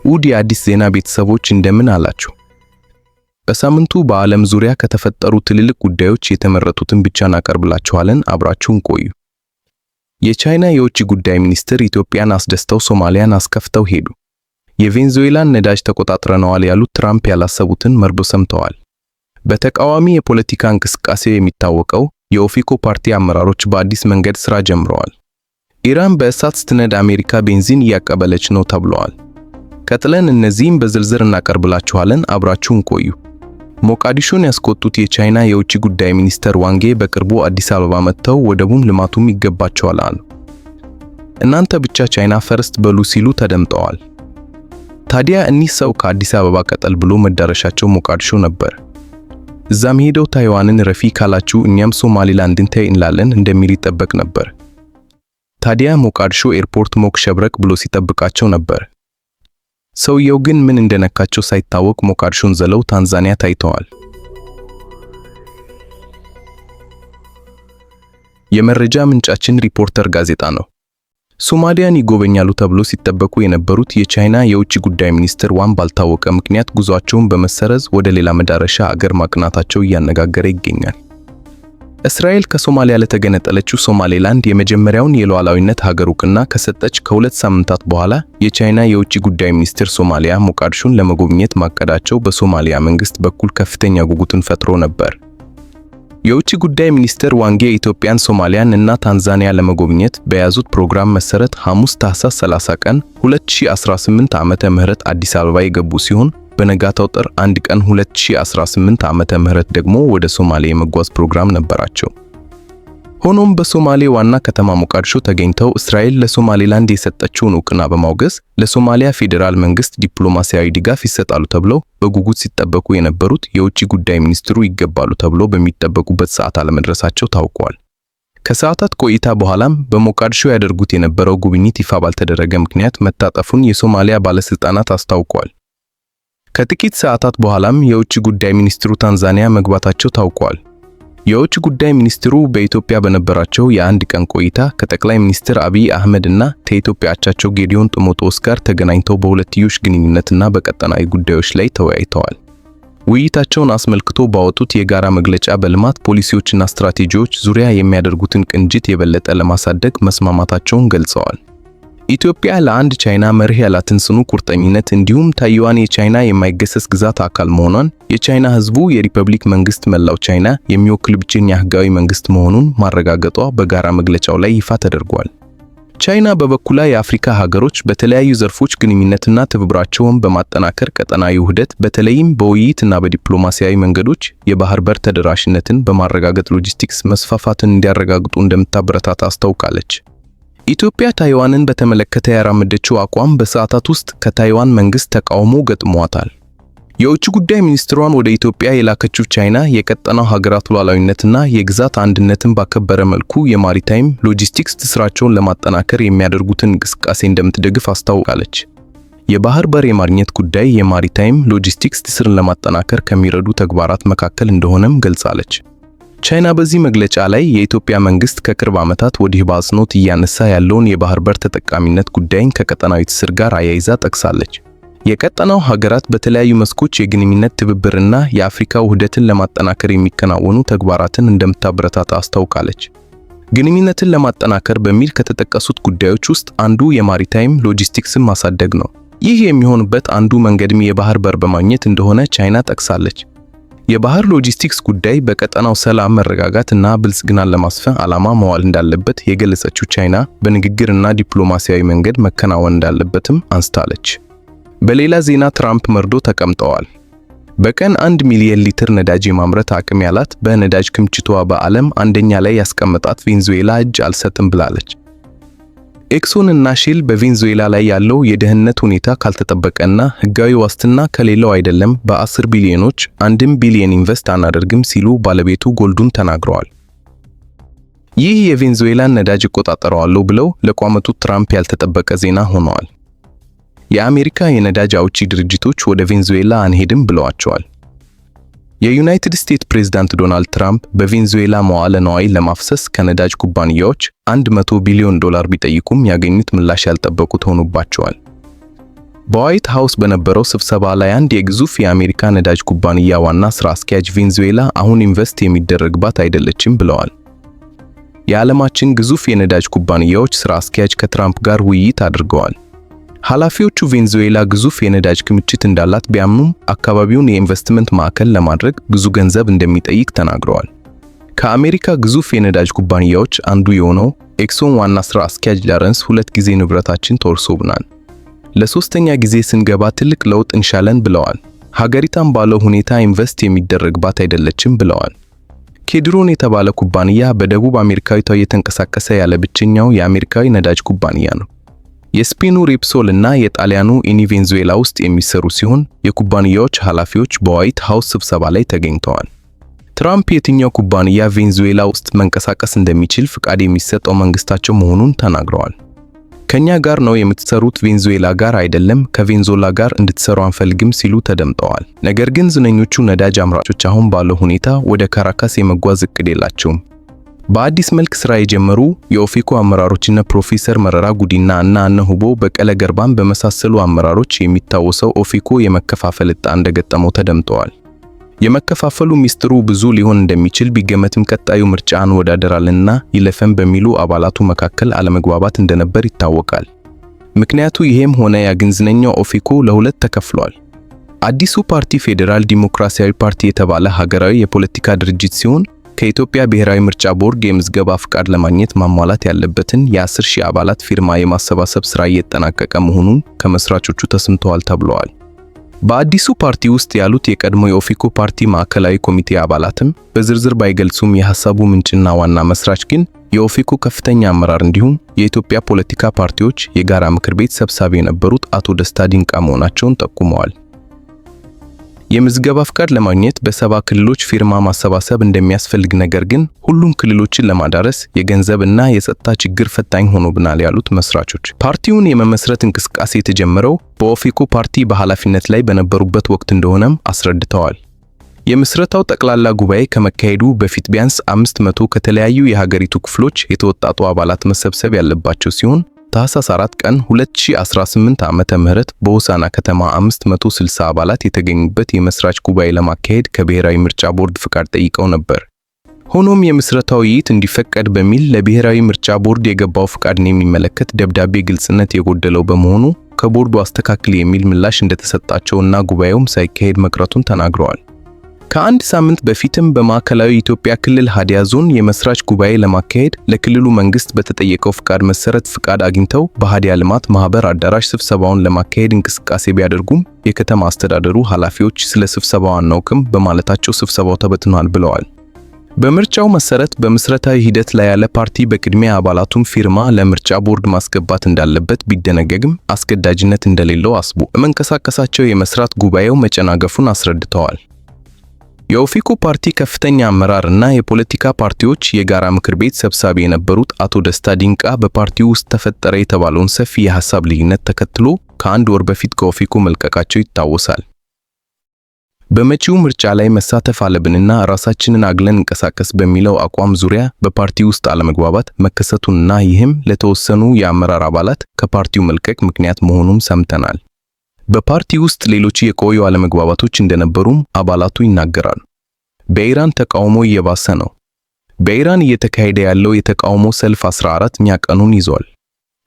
ውድ የአዲስ ዜና ቤተሰቦች እንደምን አላችሁ? በሳምንቱ በዓለም ዙሪያ ከተፈጠሩ ትልልቅ ጉዳዮች የተመረጡትን ብቻ እናቀርብላችኋለን። አብራችሁን ቆዩ። የቻይና የውጭ ጉዳይ ሚኒስትር ኢትዮጵያን አስደስተው ሶማሊያን አስከፍተው ሄዱ። የቬንዙዌላን ነዳጅ ተቆጣጥረነዋል ያሉት ትራምፕ ያላሰቡትን መርዶ ሰምተዋል። በተቃዋሚ የፖለቲካ እንቅስቃሴ የሚታወቀው የኦፌኮ ፓርቲ አመራሮች በአዲስ መንገድ ስራ ጀምረዋል። ኢራን በእሳት ስትነድ አሜሪካ ቤንዚን እያቀበለች ነው ተብለዋል። ቀጥለን እነዚህም በዝርዝር እናቀርብላችኋለን። አብራችሁን ቆዩ። ሞቃዲሾን ያስቆጡት የቻይና የውጭ ጉዳይ ሚኒስተር ዋንግ ዪ በቅርቡ አዲስ አበባ መጥተው ወደቡም ልማቱም ይገባቸዋል አሉ። እናንተ ብቻ China first በሉ ሲሉ ተደምጠዋል። ታዲያ እኒህ ሰው ከአዲስ አበባ ቀጠል ብሎ መዳረሻቸው ሞቃዲሾ ነበር። እዛም ሄደው ታይዋንን ረፊ ካላችሁ እኛም ሶማሊላንድን ተይ እንላለን እንደሚል ይጠበቅ ነበር። ታዲያ ሞቃዲሾ ኤርፖርት ሞቅ ሸብረቅ ብሎ ሲጠብቃቸው ነበር። ሰውየው ግን ምን እንደነካቸው ሳይታወቅ ሞቃዲሾን ዘለው ታንዛኒያ ታይተዋል። የመረጃ ምንጫችን ሪፖርተር ጋዜጣ ነው። ሶማሊያን ይጎበኛሉ ተብሎ ሲጠበቁ የነበሩት የቻይና የውጭ ጉዳይ ሚኒስትር ዋን ባልታወቀ ምክንያት ጉዟቸውን በመሰረዝ ወደ ሌላ መዳረሻ አገር ማቅናታቸው እያነጋገረ ይገኛል። እስራኤል ከሶማሊያ ለተገነጠለችው ሶማሌላንድ የመጀመሪያውን የሉዓላዊነት ሀገር እውቅና ከሰጠች ከ2 ሳምንታት በኋላ የቻይና የውጭ ጉዳይ ሚኒስትር ሶማሊያ ሞቃዲሾን ለመጎብኘት ማቀዳቸው በሶማሊያ መንግስት በኩል ከፍተኛ ጉጉትን ፈጥሮ ነበር። የውጭ ጉዳይ ሚኒስትር ዋንግ ዪ ኢትዮጵያን፣ ሶማሊያን እና ታንዛኒያ ለመጎብኘት በያዙት ፕሮግራም መሰረት ሐሙስ ታህሳስ 30 ቀን 2018 ዓመተ ምህረት አዲስ አበባ የገቡ ሲሆን በነጋታው ጥር 1 ቀን 2018 ዓመተ ምህረት ደግሞ ወደ ሶማሌ የመጓዝ ፕሮግራም ነበራቸው። ሆኖም በሶማሌ ዋና ከተማ ሞቃዲሾ ተገኝተው እስራኤል ለሶማሌላንድ የሰጠችውን እውቅና በማውገዝ ለሶማሊያ ፌዴራል መንግስት ዲፕሎማሲያዊ ድጋፍ ይሰጣሉ ተብለው በጉጉት ሲጠበቁ የነበሩት የውጭ ጉዳይ ሚኒስትሩ ይገባሉ ተብሎ በሚጠበቁበት ሰዓት አለመድረሳቸው ታውቋል። ከሰዓታት ቆይታ በኋላም በሞቃዲሾ ያደርጉት የነበረው ጉብኝት ይፋ ባልተደረገ ምክንያት መታጠፉን የሶማሊያ ባለስልጣናት አስታውቋል። ከጥቂት ሰዓታት በኋላም የውጭ ጉዳይ ሚኒስትሩ ታንዛኒያ መግባታቸው ታውቋል። የውጭ ጉዳይ ሚኒስትሩ በኢትዮጵያ በነበራቸው የአንድ ቀን ቆይታ ከጠቅላይ ሚኒስትር አብይ አህመድ እና ከኢትዮጵያ አቻቸው ጌዲዮን ጢሞቴዎስ ጋር ተገናኝተው በሁለትዮሽ ግንኙነትና በቀጠናዊ ጉዳዮች ላይ ተወያይተዋል። ውይይታቸውን አስመልክቶ ባወጡት የጋራ መግለጫ በልማት ፖሊሲዎችና ስትራቴጂዎች ዙሪያ የሚያደርጉትን ቅንጅት የበለጠ ለማሳደግ መስማማታቸውን ገልጸዋል። ኢትዮጵያ ለአንድ ቻይና መርህ ያላትን ጽኑ ቁርጠኝነት እንዲሁም ታይዋን የቻይና የማይገሰስ ግዛት አካል መሆኗን፣ የቻይና ሕዝቡ የሪፐብሊክ መንግስት መላው ቻይና የሚወክል ብቸኛ ህጋዊ መንግስት መሆኑን ማረጋገጧ በጋራ መግለጫው ላይ ይፋ ተደርጓል። ቻይና በበኩሏ የአፍሪካ ሀገሮች በተለያዩ ዘርፎች ግንኙነትና ትብብራቸውን በማጠናከር ቀጠናዊ ውህደት በተለይም በውይይትና በዲፕሎማሲያዊ መንገዶች የባህር በር ተደራሽነትን በማረጋገጥ ሎጂስቲክስ መስፋፋትን እንዲያረጋግጡ እንደምታበረታታ አስታውቃለች። ኢትዮጵያ ታይዋንን በተመለከተ ያራመደችው አቋም በሰዓታት ውስጥ ከታይዋን መንግስት ተቃውሞ ገጥሟታል። የውጭ ጉዳይ ሚኒስትሯን ወደ ኢትዮጵያ የላከችው ቻይና የቀጠናው ሀገራት ሉዓላዊነትና የግዛት አንድነትን ባከበረ መልኩ የማሪታይም ሎጂስቲክስ ትስስራቸውን ለማጠናከር የሚያደርጉትን እንቅስቃሴ እንደምትደግፍ አስታውቃለች። የባህር በር የማግኘት ጉዳይ የማሪታይም ሎጂስቲክስ ትስስርን ለማጠናከር ከሚረዱ ተግባራት መካከል እንደሆነም ገልጻለች። ቻይና በዚህ መግለጫ ላይ የኢትዮጵያ መንግስት ከቅርብ ዓመታት ወዲህ በአጽንኦት እያነሳ ያለውን የባህር በር ተጠቃሚነት ጉዳይን ከቀጠናዊ ትስስር ጋር አያይዛ ጠቅሳለች። የቀጠናው ሀገራት በተለያዩ መስኮች የግንኙነት ትብብርና የአፍሪካ ውህደትን ለማጠናከር የሚከናወኑ ተግባራትን እንደምታበረታታ አስታውቃለች። ግንኙነትን ለማጠናከር በሚል ከተጠቀሱት ጉዳዮች ውስጥ አንዱ የማሪታይም ሎጂስቲክስን ማሳደግ ነው። ይህ የሚሆንበት አንዱ መንገድም የባህር በር በማግኘት እንደሆነ ቻይና ጠቅሳለች። የባህር ሎጂስቲክስ ጉዳይ በቀጠናው ሰላም፣ መረጋጋት እና ብልጽግናን ለማስፈን ዓላማ መዋል እንዳለበት የገለጸችው ቻይና በንግግርና ዲፕሎማሲያዊ መንገድ መከናወን እንዳለበትም አንስታለች። በሌላ ዜና ትራምፕ መርዶ ተቀምጠዋል። በቀን 1 ሚሊዮን ሊትር ነዳጅ የማምረት አቅም ያላት፣ በነዳጅ ክምችቷ በዓለም አንደኛ ላይ ያስቀመጣት ቬንዙዌላ እጅ አልሰጥም ብላለች። ኤክሶን እና ሼል በቬንዙዌላ ላይ ያለው የደህንነት ሁኔታ ካልተጠበቀና ሕጋዊ ዋስትና ከሌለው አይደለም በ10 ቢሊዮኖች 1ም ቢሊዮን ኢንቨስት አናደርግም ሲሉ ባለቤቱ ጎልዱን ተናግረዋል። ይህ የቬንዙዌላን ነዳጅ እቆጣጠረዋለሁ ብለው ለቋመጡት ትራምፕ ያልተጠበቀ ዜና ሆነዋል። የአሜሪካ የነዳጅ አውጪ ድርጅቶች ወደ ቬንዙዌላ አንሄድም ብለዋቸዋል። የዩናይትድ ስቴትስ ፕሬዝዳንት ዶናልድ ትራምፕ በቬንዙዌላ መዋለ ንዋይ ለማፍሰስ ከነዳጅ ኩባንያዎች 100 ቢሊዮን ዶላር ቢጠይቁም ያገኙት ምላሽ ያልጠበቁት ሆኖባቸዋል። በዋይት ሃውስ በነበረው ስብሰባ ላይ አንድ የግዙፍ የአሜሪካ ነዳጅ ኩባንያ ዋና ስራ አስኪያጅ ቬንዙዌላ አሁን ኢንቨስት የሚደረግባት አይደለችም ብለዋል። የዓለማችን ግዙፍ የነዳጅ ኩባንያዎች ስራ አስኪያጅ ከትራምፕ ጋር ውይይት አድርገዋል። ኃላፊዎቹ ቬንዙዌላ ግዙፍ የነዳጅ ክምችት እንዳላት ቢያምኑም አካባቢውን የኢንቨስትመንት ማዕከል ለማድረግ ብዙ ገንዘብ እንደሚጠይቅ ተናግረዋል። ከአሜሪካ ግዙፍ የነዳጅ ኩባንያዎች አንዱ የሆነው ኤክሶን ዋና ስራ አስኪያጅ ላረንስ "ሁለት ጊዜ ንብረታችን ተወርሶብናል። ለሶስተኛ ጊዜ ስንገባ ትልቅ ለውጥ እንሻለን" ብለዋል። ሀገሪቷም ባለው ሁኔታ ኢንቨስት የሚደረግባት አይደለችም ብለዋል። ኬድሮን የተባለ ኩባንያ በደቡብ አሜሪካዊቷ እየተንቀሳቀሰ ያለ ብቸኛው የአሜሪካዊ ነዳጅ ኩባንያ ነው። የስፔኑ ሬፕሶል እና የጣሊያኑ ኢኒ ቬንዙዌላ ውስጥ የሚሰሩ ሲሆን የኩባንያዎች ኃላፊዎች በዋይት ሃውስ ስብሰባ ላይ ተገኝተዋል። ትራምፕ የትኛው ኩባንያ ቬንዙዌላ ውስጥ መንቀሳቀስ እንደሚችል ፍቃድ የሚሰጠው መንግስታቸው መሆኑን ተናግረዋል። "ከኛ ጋር ነው የምትሰሩት፣ ቬንዙዌላ ጋር አይደለም፣ ከቬንዙዌላ ጋር እንድትሰሩ አንፈልግም" ሲሉ ተደምጠዋል። ነገር ግን ዝነኞቹ ነዳጅ አምራቾች አሁን ባለው ሁኔታ ወደ ካራካስ የመጓዝ እቅድ የላቸውም። በአዲስ መልክ ስራ የጀመሩ የኦፌኮ አመራሮችና ፕሮፌሰር መረራ ጉዲና እና እነ ሁቦ በቀለ ገርባን በመሳሰሉ አመራሮች የሚታወሰው ኦፌኮ የመከፋፈል ዕጣ እንደገጠመው ተደምጠዋል። የመከፋፈሉ ሚስጥሩ ብዙ ሊሆን እንደሚችል ቢገመትም ቀጣዩ ምርጫ እንወዳደራለንና ይለፈን በሚሉ አባላቱ መካከል አለመግባባት እንደነበር ይታወቃል። ምክንያቱ ይሄም ሆነ ያ ግን ዝነኛው ኦፌኮ ለሁለት ተከፍሏል። አዲሱ ፓርቲ ፌዴራል ዲሞክራሲያዊ ፓርቲ የተባለ ሀገራዊ የፖለቲካ ድርጅት ሲሆን ከኢትዮጵያ ብሔራዊ ምርጫ ቦርድ የምዝገባ ፍቃድ ለማግኘት ማሟላት ያለበትን የ10,000 አባላት ፊርማ የማሰባሰብ ስራ እየተጠናቀቀ መሆኑን ከመስራቾቹ ተሰምተዋል ተብለዋል። በአዲሱ ፓርቲ ውስጥ ያሉት የቀድሞ የኦፌኮ ፓርቲ ማዕከላዊ ኮሚቴ አባላትም በዝርዝር ባይገልጹም የሐሳቡ ምንጭና ዋና መስራች ግን የኦፌኮ ከፍተኛ አመራር እንዲሁም የኢትዮጵያ ፖለቲካ ፓርቲዎች የጋራ ምክር ቤት ሰብሳቢ የነበሩት አቶ ደስታ ዲንቃ መሆናቸውን ጠቁመዋል። የምዝገባ ፍቃድ ለማግኘት በ70 ክልሎች ፊርማ ማሰባሰብ እንደሚያስፈልግ፣ ነገር ግን ሁሉም ክልሎችን ለማዳረስ የገንዘብ እና የጸጥታ ችግር ፈታኝ ሆኖብናል ያሉት መስራቾች ፓርቲውን የመመስረት እንቅስቃሴ የተጀመረው በኦፌኮ ፓርቲ በኃላፊነት ላይ በነበሩበት ወቅት እንደሆነም አስረድተዋል። የምስረታው ጠቅላላ ጉባኤ ከመካሄዱ በፊት ቢያንስ 500 ከተለያዩ የሀገሪቱ ክፍሎች የተወጣጡ አባላት መሰብሰብ ያለባቸው ሲሆን ታህሳስ 4 ቀን 2018 ዓመተ ምህረት በሆሳዕና ከተማ 560 አባላት የተገኙበት የመስራች ጉባኤ ለማካሄድ ከብሔራዊ ምርጫ ቦርድ ፍቃድ ጠይቀው ነበር። ሆኖም የምስረታው ውይይት እንዲፈቀድ በሚል ለብሔራዊ ምርጫ ቦርድ የገባው ፍቃድን የሚመለከት ደብዳቤ ግልጽነት የጎደለው በመሆኑ ከቦርዱ አስተካክል የሚል ምላሽ እንደተሰጣቸውና ጉባኤውም ሳይካሄድ መቅረቱን ተናግረዋል። ከአንድ ሳምንት በፊትም በማዕከላዊ ኢትዮጵያ ክልል ሀዲያ ዞን የመስራች ጉባኤ ለማካሄድ ለክልሉ መንግስት በተጠየቀው ፍቃድ መሰረት ፍቃድ አግኝተው በሀዲያ ልማት ማህበር አዳራሽ ስብሰባውን ለማካሄድ እንቅስቃሴ ቢያደርጉም የከተማ አስተዳደሩ ኃላፊዎች ስለ ስብሰባው አናውቅም በማለታቸው ስብሰባው ተበትኗል ብለዋል። በምርጫው መሰረት በምስረታዊ ሂደት ላይ ያለ ፓርቲ በቅድሚያ አባላቱን ፊርማ ለምርጫ ቦርድ ማስገባት እንዳለበት ቢደነገግም አስገዳጅነት እንደሌለው አስቦ መንቀሳቀሳቸው የመስራት ጉባኤው መጨናገፉን አስረድተዋል። የኦፌኮ ፓርቲ ከፍተኛ አመራር እና የፖለቲካ ፓርቲዎች የጋራ ምክር ቤት ሰብሳቢ የነበሩት አቶ ደስታ ዲንቃ በፓርቲው ውስጥ ተፈጠረ የተባለውን ሰፊ የሐሳብ ልዩነት ተከትሎ ከአንድ ወር በፊት ከኦፌኮ መልቀቃቸው ይታወሳል። በመጪው ምርጫ ላይ መሳተፍ አለብንና ራሳችንን አግለን እንቀሳቀስ በሚለው አቋም ዙሪያ በፓርቲው ውስጥ አለመግባባት መከሰቱንና ይህም ለተወሰኑ የአመራር አባላት ከፓርቲው መልቀቅ ምክንያት መሆኑን ሰምተናል። በፓርቲ ውስጥ ሌሎች የቆዩ አለመግባባቶች እንደነበሩም አባላቱ ይናገራሉ። በኢራን ተቃውሞ እየባሰ ነው። በኢራን እየተካሄደ ያለው የተቃውሞ ሰልፍ 14ኛ ቀኑን ይዟል።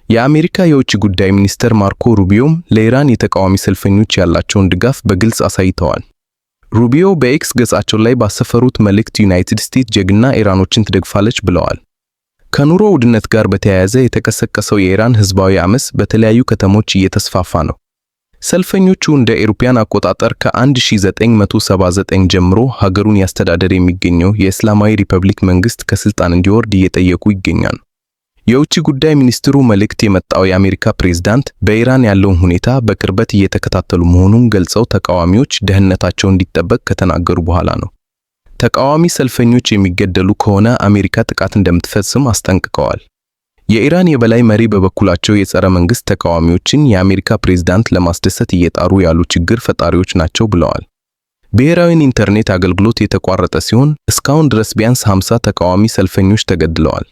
የአሜሪካ የውጭ ጉዳይ ሚኒስትር ማርኮ ሩቢዮም ለኢራን የተቃዋሚ ሰልፈኞች ያላቸውን ድጋፍ በግልጽ አሳይተዋል። ሩቢዮ በኤክስ ገጻቸው ላይ ባሰፈሩት መልእክት ዩናይትድ ስቴትስ ጀግና ኢራኖችን ትደግፋለች ብለዋል። ከኑሮ ውድነት ጋር በተያያዘ የተቀሰቀሰው የኢራን ህዝባዊ አመፅ በተለያዩ ከተሞች እየተስፋፋ ነው። ሰልፈኞቹ እንደ አውሮፓውያን አቆጣጠር ከ1979 ጀምሮ ሀገሩን ያስተዳደር የሚገኘው የእስላማዊ ሪፐብሊክ መንግስት ከስልጣን እንዲወርድ እየጠየቁ ይገኛሉ። የውጭ ጉዳይ ሚኒስትሩ መልእክት የመጣው የአሜሪካ ፕሬዝዳንት በኢራን ያለውን ሁኔታ በቅርበት እየተከታተሉ መሆኑን ገልጸው ተቃዋሚዎች ደህንነታቸው እንዲጠበቅ ከተናገሩ በኋላ ነው። ተቃዋሚ ሰልፈኞች የሚገደሉ ከሆነ አሜሪካ ጥቃት እንደምትፈጽም አስጠንቅቀዋል። የኢራን የበላይ መሪ በበኩላቸው የጸረ መንግስት ተቃዋሚዎችን የአሜሪካ ፕሬዝዳንት ለማስደሰት እየጣሩ ያሉ ችግር ፈጣሪዎች ናቸው ብለዋል። ብሔራዊን ኢንተርኔት አገልግሎት የተቋረጠ ሲሆን እስካሁን ድረስ ቢያንስ 50 ተቃዋሚ ሰልፈኞች ተገድለዋል።